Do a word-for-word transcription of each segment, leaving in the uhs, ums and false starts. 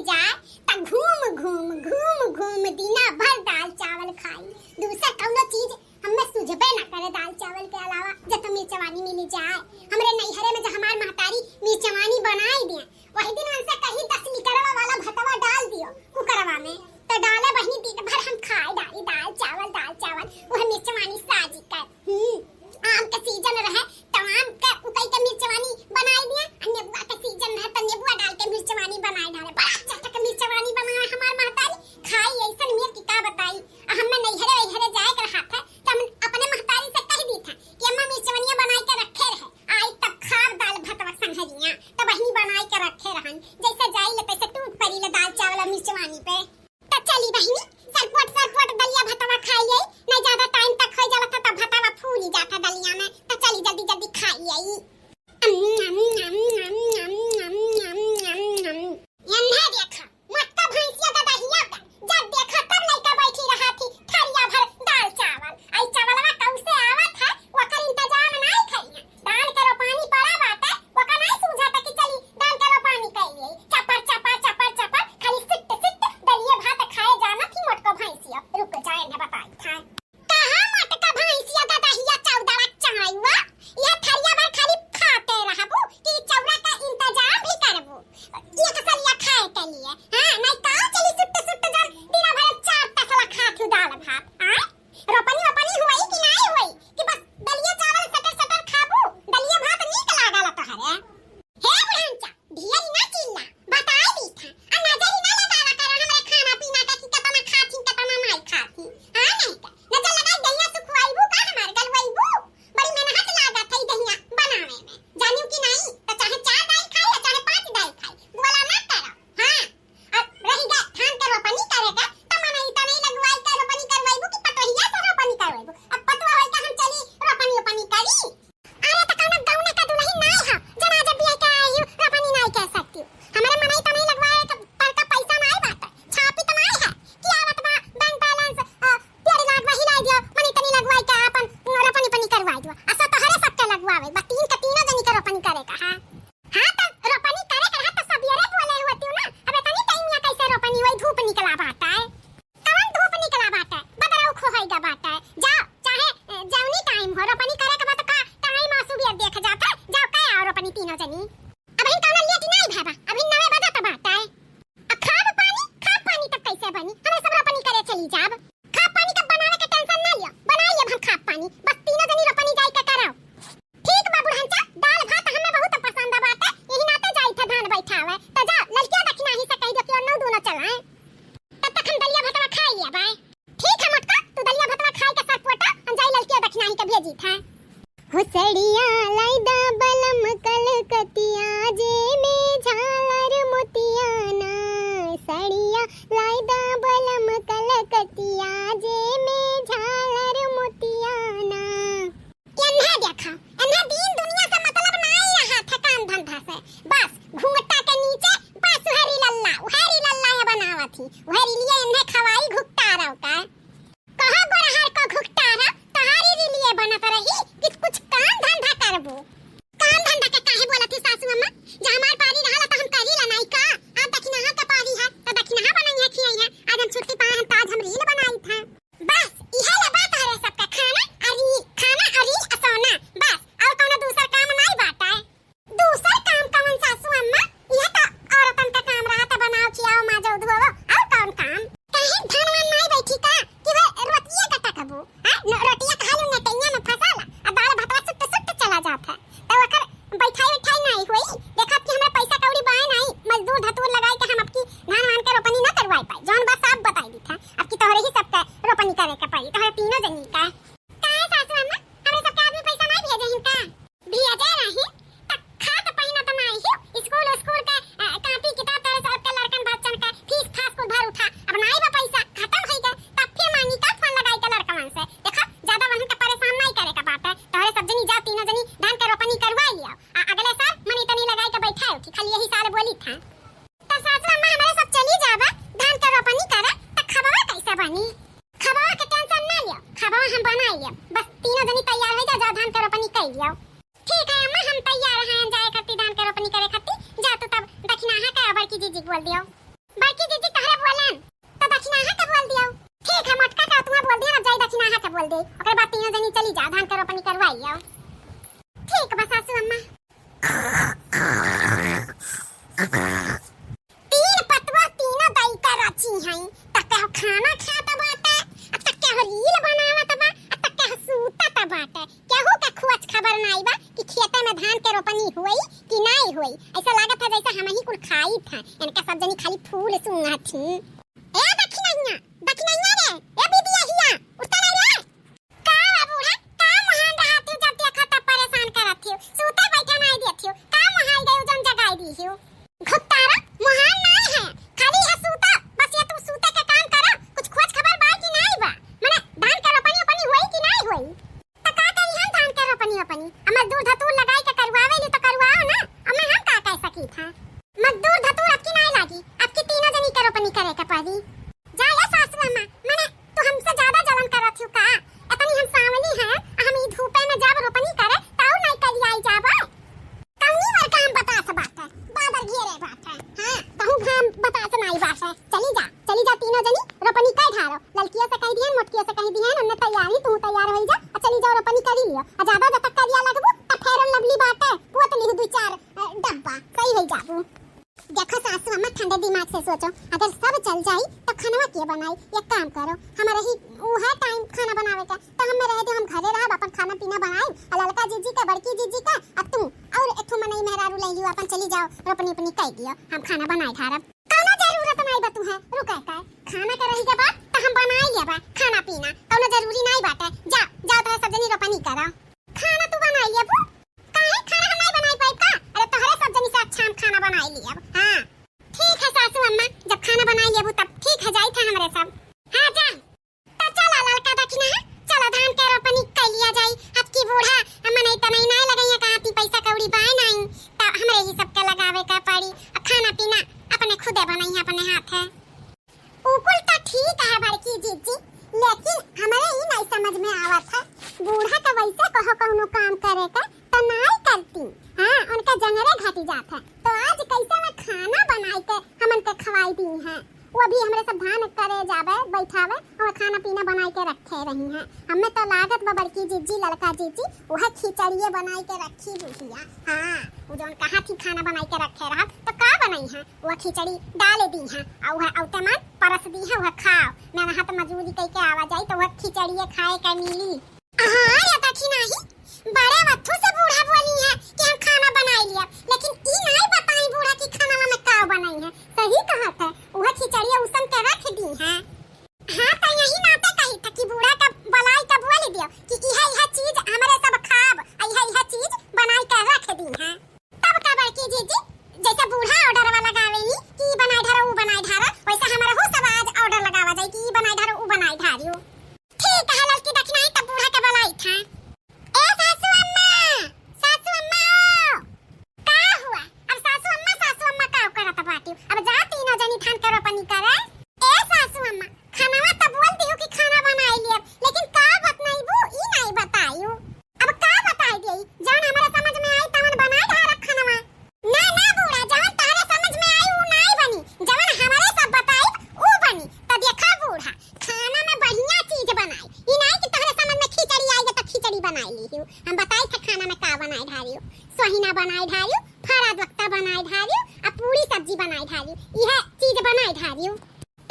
जाए, त घूम घूम, घूम घूम दिना भर दाल चावल खाई। दूसर कउनो चीज हमें सुझबे ना करे दाल चावल के अलावा। जब तो मिर्चवानी मिली जाए, हमरे नैहरे में जब हमार महतारी मिर्चवानी बनाई दिया, वही दिन उनसे कही, "दस लीटरवा वाला भतवा डाल दियो कुकरवा में।" तो डाले बहिनी, दिन भर हम खाए डाली दाल चावल, दाल चावल, वह मिर्चवानी साजी कर। हम्म, आम के सीजन रहे, तो आम के उकई के मिर्चवानी बनाई दिया, आ नेबुआ के सीजन रहे, तो नेबुआ डाल के मिर्चवानी बनाई डाले। बड़ा चटक मिर्चवानी बनाए हमार महतारी, खाई ऐसन मियर कि का बताई। आ हमें नैहरे वैहरे जाए के रहा था, तो हम अपने महतारी से कह दी था कि "अम्मा, मिर्चवनिया बनाई के रखे रहे, आई तब खाब दाल भतवा संघरिया।" तो बहिनी बनाई के रखे रहन, जैसे जाई ले तैसे टूट पड़ी ले दाल चावल और मिर्चवानी पे। त चली बहिनी, सरपोट सरपोट दलिया भतवा खाई आई, नहीं ज्यादा टाइम तक हो जाला त, त भतवा फूली जाता दलिया में। त चली जल्दी जल्दी खाई आई। अम, अम, अम। एन्हे देखा, मोटका भैंसिया का दहिया का, जब देखा तब लइका बैठी रहा थी, थरिया भर दाल चावल। आई चावलवा कौसे आवत है, ओकर इंतजाम नाई करिया। धान के रोपानी पड़ा बाटे, ओका नाई सूझा था कि चली धान के रोपानी कइले। चपर, चपर, चपर, चपर, खाली सिट, सिट, दलिये भात खाए जाना थी मोटको भैंसिया। रुक जाए ने बताई था। कहाँ मोटका भैंसिया गदहिया चौदवा चढ़ाइवा? यह थरिया भर खाली खाते रहबू कि चौरा का इंतजाम भी करबू? एक सलिया खाए के लिए, हाँ, नहीं का चली सुट्ट, सुट्ट जब दिना भर चार तसला खात हूँ दाल भात, हाँ? रोपनी वोपनी हुई कि नाई हुई कि बस दलिया चावल सटर सटर खाबू, दलिया भात नीक लागल तोहरे? हे बुढ़नचा, ढेर ना चिल्ला, बताई दी था। आ नजर ही ना लगावा करो हमरे खाना पीना का कि केतना खाथिन, केतना नाई खाथिन। हाँ, नहीं का? नजर लगाई दहिया सुखवाइबू का हमार गलवाइबू? बड़ी मेहनत लागत है दहिया बनावे में। जानियो कि नाई, तो चाहे चार दाई खाई या चाहे पाँच दाई खाई, बोला ना करो। हाँ। अब रहि गए धान के रोपनी करे के, त मनई तनई लगवाई के रोपनी करवाइबू कि पतोहिया से रोपनी करवाइबू? अब पतवा होई के हम चली रोपनी ओपनी करी? अरे त कौनो गौना का दुलहिन नाई ह, जनाजा बियाह के आई हूँ, रोपनी नाई कर सकती हूँ। हमरे मनई तनई लगवाए के बड़का पैसा नाई बाटे, छापी त नाई है कि आवत बा बैंक बैलेंस, अ, डेढ़ लाख वही लाई दियो, मनई तनई लगवाई के आपन रोपनी ओपनी करवाई दियो। असा तोहरे सबके लगवावे, बस तीन के तीनों जनी के रोपनी करे का है। हाँ, त रोपनी करे के रहा त सबेरे बोले होती ना, अब इतनी टाइम या कैसे रोपनी होई, धूप निकला बाटे। कवन धूप निकला बाटे, बदरऊ खोहई गा बाटे। जाओ, चाहे, ए, जौनी टाइम हो, रोपनी करे के बाद का टाइम आ सुबेर देख जाता, जाओ कइ आओ रोपनी तीनों जनी। अबहिन कौनो लेट नाई भवा, अबहिन नवे बजत बाटे। आ खाब पानी, खाब पानी तब कैसे बनी? हमरे सब रोपनी करे चली जाब। खाब पानी का बनावे के टेंशन ना लियो, बनाई लेब हम खाब पानी, बस तीनों जनी रोपनी जाई के कराओ। ठीक बा बुढ़नचा, दाल भात हमें बहुत पसंद बाटे, यही नाते जाई थे धान बैठावे। त जाओ, ललकिया दखिनाही से कह दियो कि ओन्नू दूनो चलाए। तब तक हम दलिया भतवा खाई लिया बाय। ठीक है मोटका, तू दलिया भतवा खाई के सरपोटा, हम जाई ललकिया दखिनाही के भेजी थे। हो सड़िया लाई दा बलम कलकतिया, जे में झालर मोतिया ना। सड़िया लाई दा बलम कलकतिया, जे में झालर मोतिया ना। एन्हे देखा, एन्हे दीन दुनिया से मतलब नाई रहा था काम धंधा से। बस घूंघटा के नीचे बस उहे रीलल्ला, उहे रीलल्ला ये बनावत ही। उहे रीलिया एन्हे खवाई घुघटारव का। कहो गोरहर को घुघटारव, तोहारी रीलिये बनत रही कि कुछ काम धंधा करबू। काम धंधा के काहे बोलत ही सासू अम्मा? जब हमार पारी रहला त हम करी ला नाई का? अब दखिनहा के पारी है, त दखिनहा बनई है, खियई है। आज हम छुट्टी पाए हैं, त आज हम रील बनाई था। बस, इहे ला बा तोहरे सबका खाना अउरी, खाना अउरी सोना। बस, अउर कउनो दूसर काम नाई बाटे। दूसर काम कवन सासू अम्मा? इहे तो औरतन का काम रहत है, बनाओ, खियाओ, माजो, धोवो, अउर कउन काम? काहे धान वान नाई बैठी का? कि वह रोटिया का टकबू? हाँ? न-, रोटिया खा लू, नेटैया में फंसाला, आ दाल भतवा सुट्ट सुट्ट चला जात है। तो ओकर बैठाई उठाई नाई होई। देखब कि हमरा पैसा कौड़ी बाए नाई, मजदूर धतूर लगाई के हम अब की धान वान के रोपनी ना करवाई पाई। जौन बा साफ बताई दी था, अब की तोहरे ही सबके रोपनी करे के पड़ी, तोहरे तीनों जनी का। काहे सासू अम्मा, हमरे सबके आदमी पैसा नाई भेजे हिन का? भेजे रही, त खात पहिनत नाई हो, स्कूल, स्कूल के, अ, कापी किताब तोहरे सबके लड़कन बच्चन के फीस फास कुल भर उठा, अब नाई बा पैसा, खतम होई गए, तब फिर मांगी का फोन लगाई के लड़कवन से। देखा, ज्यादा वहन के परेशान नाई करे के बात है, तोहरे सब जनी जाओ, तीनों जनी धान के रोपनी करवाई लियो। आ अगले साल मनी तनी लगाई के बैठाए उठी, खाली यही साल बोली था। त सासू अम्मा हमरे सब चली जाबा धान के रोपनी करे, त खबवा कैसे बनी? खबवा के टेंशन ना लियो, खबवा हम बनाई लियो। बस तीनों जनी तैयार हो जाओ, जाओ धान के रोपनी कर लियो। ठीक है अम्मा, हम तैयार हैं जाए खातिर धान के रोपनी करे खातिर। जा तू तब दखिनाहा के अबर की जीजी बोल दियो। बड़की जीजी तहरे बोलन, तो दखिनाहा के बोल दियो। ठीक है, मोटका का तुहा बोल दिया, अब जाई दखिनाहा के बोल दे। ओकरे बाद तीनों जनी चली जाओ, धान के रोपनी करवाई आओ। ठीक बा सासू अम्मा। तीन पतवा तीनों दई का रची हैं, तक केहू खाना खात बाटे, आ तक केहू रील बनावत बा, आ तक केहू सूतत बाटे। केहू के खोज खबर नाई बा कि खेते में धान के रोपनी होई कि नाई होई। ऐसा लागत है जैसे हम ही कुल खाई था, इनका सब जनी खाली फूल सूंघत थी। ए दखिनैया, दखिनैया रे, ए बिटिया हिया, उतर रे। का बा बूढ़ा, का मोहान रहत हो, जब देखा तब परेशान करत हो, सूते बैठे नाई देत हो, का मोहान गयो जौन जगाई दी हो? घुत्तारा, मोहान नाई है, खाली है सूता, बस ये तू सूते के काम करा, कुछ खोज खबर बा कि नाई बा? मने धान के रोपनी ओपनी होई कि नाई होई? त का करी हम धान के रोपनी ओपनी? अब मजदूर धतूर लगाई के करवावे ली तो करवाओ ना, अब मैं हम का कह सकी था? मजदूर धतूर अब की नाई लागी, अब की तीनों जनी के रोपनी करे के पड़ी। जा ये सासू अम्मा, मने तू हमसे ज्यादा जलन करत हो का? इतनी हम सांवली हैं, हम ई धूपे में जब रोपनी करे, ताऊ नाई करी आई जाबो। कौनी मर काम बतास बाटे, बादर घेरे बाटे। हाँ, कहूँ घाम बतास नाई बाटे। चली जा, चली जा तीनों जनी, रोपनी कर ढारो। ललकियों से कह दिहन, मोटकियों से कह दिहन, उनने तैयारी, तू तैयार होई जा, आ चली जाओ रोपनी करी लियो। आ ज्यादा जब तक करिया लगबू, त Fair and Lovely बाटे, पोत लिहू दुई चार, अ, डब्बा, सही होई जाबू। देखो सासू अम्मा, ठंडे दिमाग से सोचो, अगर सब चल जाई तो खानवा के बनाई? एक काम करो, हमारे ही उहे time खाना बनावे का, तो हमें रहे दो, हम घरे रहब, अपन खाना पीना बनाई, आ ललका जीजी का, बड़की जीजी का, आ तू और एक ठो मनई मेहरारू ले लियो, अपन चली जाओ, रोपनी उपनी कर दियो, हम खाना बनाए ढारब। कौनो जरूरत नहीं बा तुहे रुके का, खाना के रही के बाद तो हम बनाए लेबा खाना पीना, कौनो जरूरी नहीं बाटे। जा, जा तो सब जनी रोपनी करा। खाना तू बनाई लेबू? काहे खाना हम नहीं बनाई पाइब का? अरे तोहरे सब जनी से अच्छा हम खाना बनाई लेब। हाँ। ठीक है सासू अम्मा, जब खाना बनाई लेबू तब ठीक है, जाई था हमरे सब। हाँ जा। तो चला ललका दखिना है, चला धान के रोपनी कर लिया जाई। अब की बूढ़ा मनई तनई नहीं लगई है, कहाँ ती पैसा कौड़ी बाय नहीं, तो हमरे ही सबके लगावे का पड़ी। अब खाना पीना अपने खुदे बनई है अपने हाथ है। उ कुल त ठीक है बड़की जीजी, लेकिन हमरे ई नाई समझ में आवत है, बूढ़ा के वैसे कहो कौनो काम करे के त नाई करती। हाँ, उनका जंगरे घटी जात है, तो आज कैसे में खाना बनाई के हमन के खवाई दी हैं। वो भी हमरे सब धान करे जावे, बैठावे, और खाना पीना बनाई के रखे रही हैं। हमें तो लागत बा बड़की जीजी, ललका जीजी, वह खिचड़िए बनाई के रखी हुई है। हाँ, वो जौन कहा थी खाना बनाई के रखे रहब, तो का बनाई है? वह खिचड़ी डाल दी है, और वह औते मन परस दी है, वह खाओ। मैं वहाँ तो मजूरी कई के आवा जाई, तो वह खिचड़िए खाए के मिली। हाँ, या तखी नाही, बड़े वथू से बूढ़ा बोली है कि हम खाना बनाई लिया, लेकिन ई नहीं बताई बूढ़ा कि खाना में का बनाई है। सही कहत है, वह खिचड़िए उसन के रख दी है। हाँ, तो यही नाते कही था कि बूढ़ा का बलाई का बोल दियो कि इहे इहे चीज हमरे सब खाब, आ इहे इहे चीज बनाई के रख दी हैं। तब का बड़की जीजी, जैसे बूढ़ा order वाला गावेली कि ई बनाई ढारो, ऊ बनाई ढारो, वैसे हमरा हो सब आज order लगावा जाए कि ई बनाई ढारो, ऊ बनाई ढारियो। ठीक है, ललकी दखिनाई तब बूढ़ा के बलाई था। ए सासू अम्मा, सासू अम्मा ओ। का हुआ? अब सासू अम्मा, सासू अम्मा का करत बाटी? अब जा तीनों जनी धान के रोपनी करे। ए सासू अम्मा, खानावा त बोल दिहु कि खाना बनाई लियब, लेकिन का बतनाइबू, ई नाई बतायु। अब का बताई देई? जौन हमरा समझ में आई तवन बनाई ढारब खानावा। ना, ना बूढ़ा, जवन तहरे समझ में आई ऊ नाई बनी, जवन हमरे सब बताई ऊ बनी। त देखा बूढ़ा, खाना में बढ़िया चीज बनाई, ई नाई कि तहरे समझ में खिचड़ी आई त खिचड़ी बनाई ली। हम बताई थे खाना में का बनाई ढारियो, सोहिना बनाई ढारियो, फरा दोक्ता बनाई ढारियो, आ पूरी सब्जी बनाई ढारियो, इहे चीज बनाई ढारियो।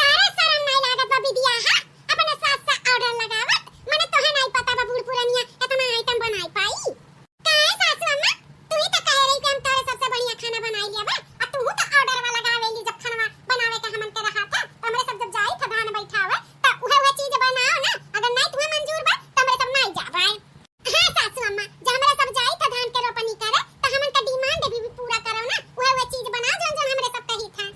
तारे शरम नाई लागत बा बिटिया, हा? अपने सास से order लगावत, मने तोहे नाई पता बा बूढ़ पुरनिया एतना item बनाई पाई? काहे सासू अम्मा, तू ही तो कहे रही कि हम तोरे सबसे बढ़िया खाना बनाई लिया बा, आ तू तो order वाला गावेली जब खाना बनावे के हमन के रहा था, तो हमरे सब जब जाई था धान बैठावे, तो उहे उहे चीज बनाओ ना, अगर नाई तुम्हें मंजूर बा, तो हमरे सब नाई जाबे। हाँ सासू अम्मा, जब हमरे सब जाई था धान के रोपनी करे, तो हमन का demand भी, भी पूरा करो ना, उहे उहे चीज बनाओ जौन जौन हमरे सब कही था।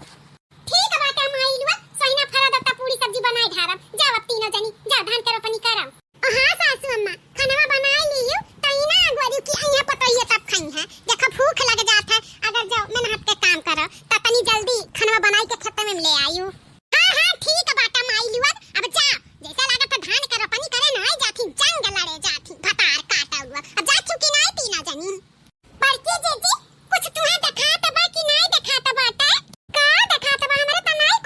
ठीक बाटे माई लुआ, सोहिना फरा दोक्ता पूरी सब्जी बनाई ढारब। जाओ अब तीनों जनी, जाओ धान के रोपनी करब। ओ हाँ सासू अम्मा, खानवा बनाई लियो, त ई ना गोरी की अइहे पतोहिए तब खई है। देखो भूख लग जात है, अगर जाओ मेहनत के काम करो, त तनी जल्दी खानवा बनाई के खेते में ले आयु। हाँ, हाँ, ठीक बाटे माई लुआ, अब जाओ, जैसे लागत है धान के रोपनी करे नाई जाथी, जंग लड़े जाथी, भतार काटा हुआ। अब जाथी कि नाई तीनों जनी? बड़की जीजी, कुछ तुहे देखात बा कि नाई देखात बाटे? का देखात बा? हमरे त नाई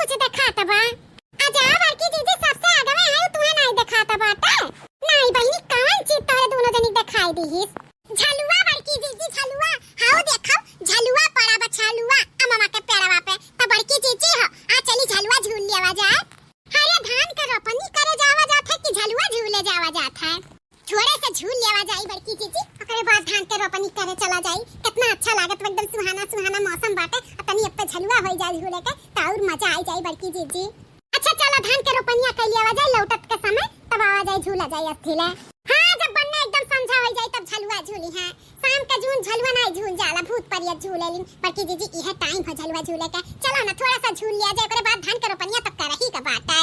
त और मजा आई जाई बड़की जीजी। अच्छा चला, धान के रोपनिया कइ लियावा जाए, लौटत के समय तब आवा जाए, झूला जाए अस्थि ले। हाँ, जब बन्ने एकदम संझा होइ जाए तब झलुआ झूली है। शाम के जून झलुआ नाहीं झूल जाला, भूत परियत झूलेलिन। बड़की जीजी, इहे टाइम हो झलुआ झूले के। चला ना, थोड़ा सा झूल लिया जाए, ओकरे बाद धान के रोपनिया तो करही के बाटे।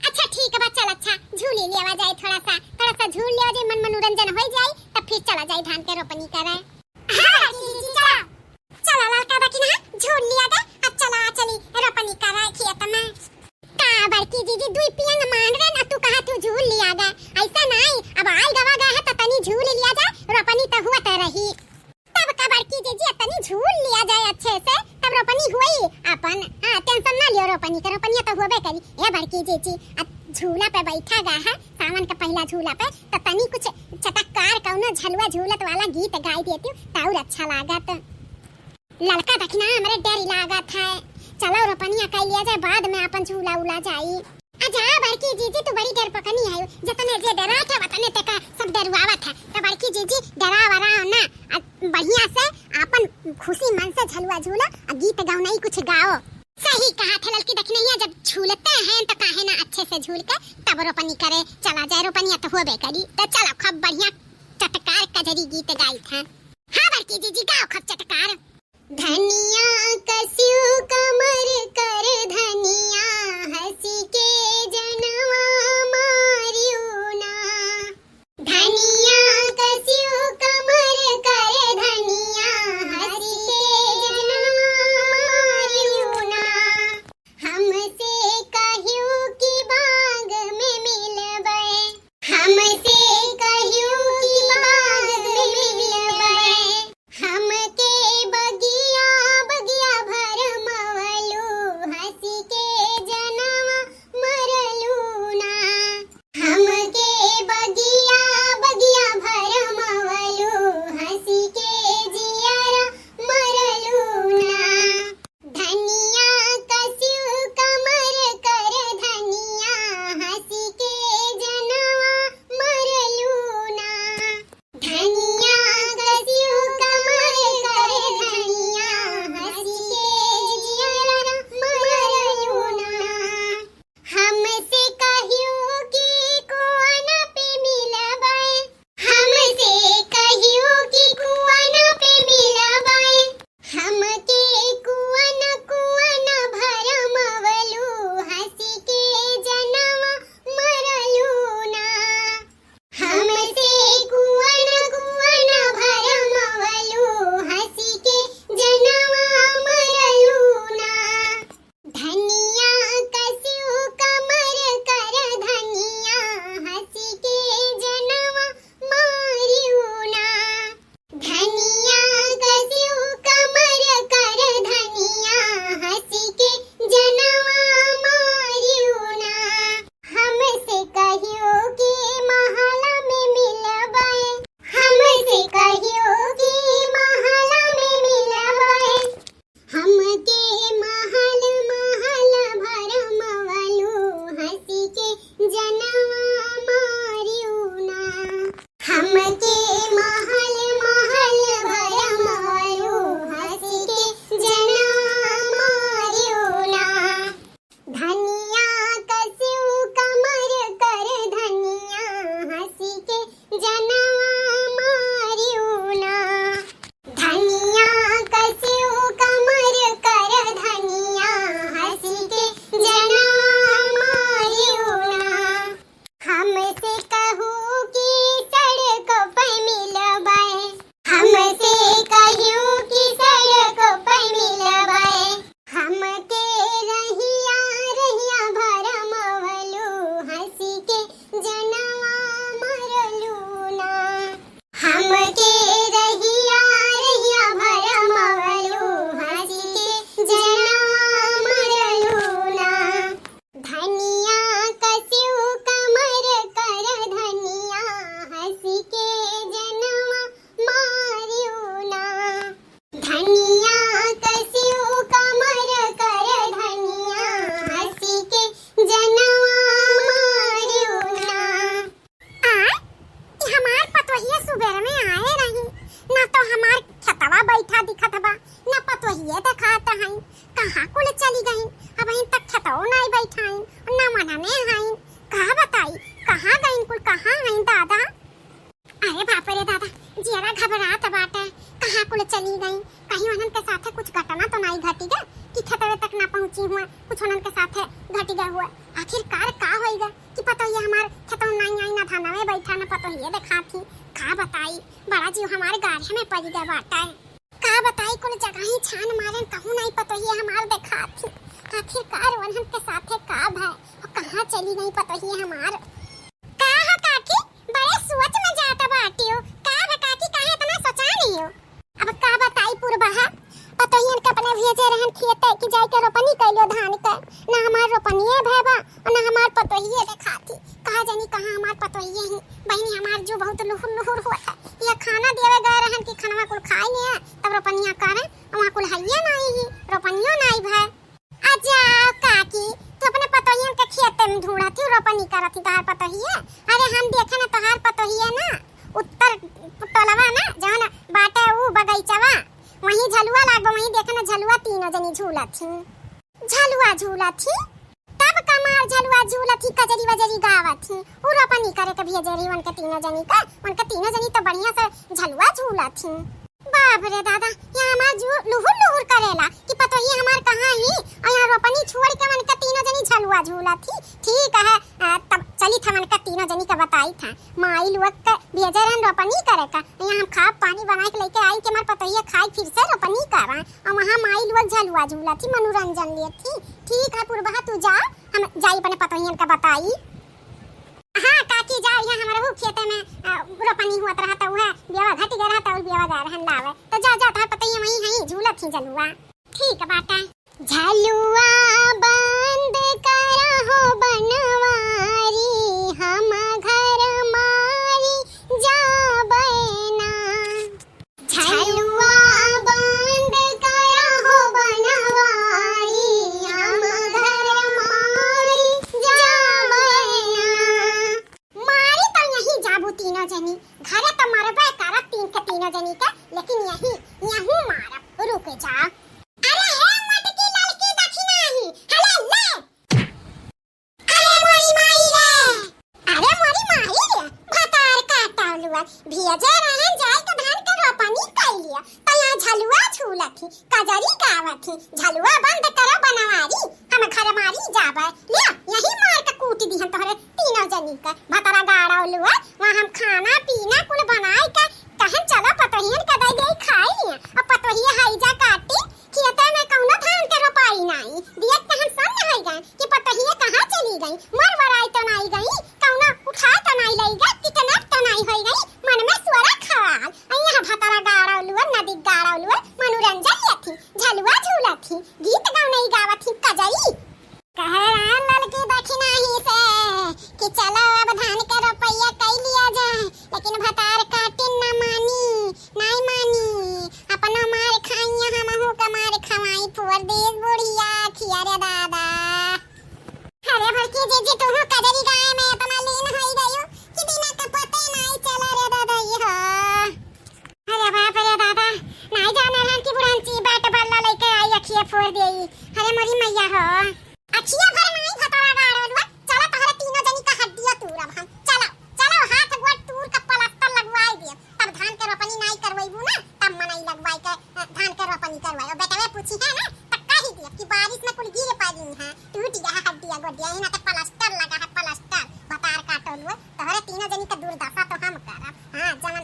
अच्छा ठीक बा, चल अच्छा झूली लियावा जाए, थोड़ा सा, थोड़ा सा झूल लियावा जाए, मन मनोरंजन होइ जाए, तब फिर चला जाए धान के रोपनी करे। हाँ बड़की जीजी, चला। चला ललका दखिनहा, झूल लिया जाए, अब चला चली रोपनी करे खेत में। का बड़की जीजी, दुई पियंग मान रहे ना, तू कहा तू झूल लिया जाए, ऐसा नाहीं, अब आइ गवा गए है तो तनी झूल लिया जाए, रोपनी तो हुआ तो रही। तब का बड़की जीजी, अब तनी झूल लिया जाए अच्छे से, तब रोपनी हुई अपन। हाँ, टेंशन ना लियो रोपनी के, रोपनिया तो होबे करी। ए बड़की जीजी, अब झूला पे बैठा गा है, सावन का पहला झूला पे, तो तनी कुछ चटकदार कौनो झलुआ झूलत वाला गीत गाई देती तो और अच्छा लागत। ललका दखिनहा, हमरे डर लागत है, चलो रोपनिया कइ लिया जाए, बाद में अपन झूला उला जाई। अच्छा बड़की जीजी, तू बड़ी डरपकनी है, जतने जे डरात है वतने तेका सब डरवावत है। तो बड़की जीजी, डरा वराव ना, आ बढ़िया से आपन खुशी मन से झलुआ झूलो, आ गीत गौनई कुछ गाओ। सही कहा थे ललकी दखिनहिया, जब झूलते हैं तो काहे ना अच्छे से झूल के तब रोपनी करे चला जाए, रोपनिया तो होबे करी। तो चलो खूब बढ़िया चटकार कजरी गीत गाई थे। हाँ बड़की जीजी, गाओ खूब चटकार। धनिया कसियो कमर कर धनिया, हँसी के जनवा मारियो ना। धनिया कसियो कमर कर धनिया, हँसी के जनवा मारियो ना। हमसे कहियो कि बाग में मिलबै, हमसे कहियो कि बाग में मिलबै, हमके बगिया बगिया भरमवलू। अब रात बाटे, कहाँ कुल चली गई? कहीं उन्हन के साथे कुछ घटना तो नाई घटी गा कि खेतवे तक ना पहुँची हुआ, कुछ उन्हन के साथे घटी गा हुआ? आखिरकार का होई गा कि पतोहिया हमार खेतवा नाई आई, ना धनवे बैठा, ना पतोहिया देखात ही। का बताई, बड़ा जीव हमार गाढ़े में पड़ी गा बाटे। का बताई, कुल जगह ही छान मारेन, कहूँ नाई पतोहिया हमार देखात ही। आखिरकार उन्हन के साथे का भय और कहाँ चली गई पतोहिया हमार? का हो काकी, बड़े सोच में जात बाटियो। का भय काकी, काहे इतना सोचानी हो? अब का बताई पुरबहा, पतोहियन के अपने भेजे रहन खेते कि जाए के रोपनी कैलो धान के, ना हमार रोपनिये भय बा और ना हमार पतोहिये देखाती। कहा जानी कहाँ हमार पतोहिये ही। बहिनी, हमार जो बहुत लुहुर लुहुर होत है। ये खाना देवे गए रहन कि खनवा कुल खाए लिए, तब रोपनिया करे, वहाँ कुल हइये नाई ही, रोपनियो नाई भय। अच्छा काकी, तू अपने पतोहियन के खेते में ढूंढत ही, रोपनी करत ही तोहार पतोहिये? अरे हम देखे ना तोहार पतोहिये ना, उत्तर टोलवा ना, जौन बाटे ऊ बगीचवा, वहीं झलुआ लागबा, वहीं देखे ना झलुआ तीनों जनी झूलत ही। झलुआ झूलत ही? तब कमार झलुआ झूलत ही, कजरी वजरी गावत ही। ऊ रोपनी करे के भेजे रही उनके तीनों जनी का, उनके तीनों जनी तो बढ़िया से झलुआ झूलत ही। बाप रे दादा, यहाँ हमार जू लुहुर लुहुर करेला कि पतोहिया हमार कहाँ ही और यहाँ रोपनी छोड़ के उनके तीनों जनी झलुआ झूलत ही। ठीक है, अ, तब चली था उनके तीनों जनी का बताई था। माई लोग के भेजे रहन रोपनी करे का, यहाँ हम खाब पानी बनाए के लेके आई कि हमार पतोहिया खाई फिर से रोपनी करा, और वहाँ माई लोग झलुआ झूलत ही, मनोरंजन लेत ही। ठीक है पुरबहा, तू जा, हम जाई अपने पतोहियन का बताई। हाँ काकी, जाओ, यहाँ हमरहू खेते में, अ, रोपनी हुअत रहा, त उहे बेवा घट गए रहा, त उ बेवा गए रहन लावे। त जा, जा, तोहार पतोहिया वहीं हई, झूलत ही झलुआ। ठीक बाटे। झलुआ बंद करहो बनवारी, हम घर मारी जाबे ना। झलुआ बंद करहो बनवारी, हम घर मारी जाबे ना। मारी तो यहीं जाबू तीनों जनी, घरे तो मरबे करब तीन के तीनों जनी के, लेकिन यहीं, यहीं मारब। रुक जा। अरे हे मटकी ललकी दखिनाही, हले ले। अरे मोरी माई रे, अरे मोरी माई रे, भतार काटा लुआ, भेजे रहन जाए के धान के रोपनी कइ लिया, त यहाँ झलुआ झूलत ही, कजरी गावत ही। झलुआ बंद करो बनवारी, हम घर मारी जाबे। लिया, यही मार के कूट दिहन तोहरे तीनों जनी के। भतरा गाड़ा लुआ, वहाँ हम खाना पीना कुल बनाए के कहन चलो पतोहियन के दे दे खाई लिया। अब पतोहिया हई जा काटी, खेते में कौनो धान के रोपाई नाई। दियत के हम सन्न होई गए कि पतोहिया कहाँ चली गई, मर वराई तो नाई गई, कौनो उठा तो नाई लई गए, किडनैप तो नाई होई गई। मन में सुअरा खवाल, अइया भतरा गाड़ौलुअर, नदी गाड़ौलुअर, मनोरंजन लेथी, झलुआ झूलथी, गीत गौनई गावथी, कजरी। कहे राम ललकी दखिनाही से कि चलो अब धान के रोपैया कई लिया जाए, लेकिन भतार काटिन ना मानी, नाई मानी। अपनो मार खाइया, हमहू का मार खवाई, फोर देस बुढ़िया खिया रे दादा। अरे बड़की जीजी, तू कजरी गाए में इतना लीन होई गयो कि बिना कपते नाई चला रे दादा ये हो। अरे बाप रे दादा, नाई जाने रहन कि बुढ़ंची बैट बल्ला लेके आई, अखिए फोर देई। अरे मोरी मैया हो। अखिए भर नाई भतरा गाड़ो लुआ, चला तोहरे तीनों जनी का हड्डिया तूरब हम। चला, चला हाथ गोड़ तूर के प्लास्टर लगवाई दिए। तब धान के रोपनी नाई करवैबू ना, तब मनई लगवाई के, अ, धान के रोपनी करवाई। और बेटवे पूछी है ना, त कही दिए कि बारिश में कुल गिर पड़ी है, टूट गया है हड्डिया गोडिया, यही ना तो प्लास्टर लगा है, प्लास्टर। भतार काटो लुआ, तोहरे तीनों जनी का दुर्दशा तो हम करब। हाँ, जवन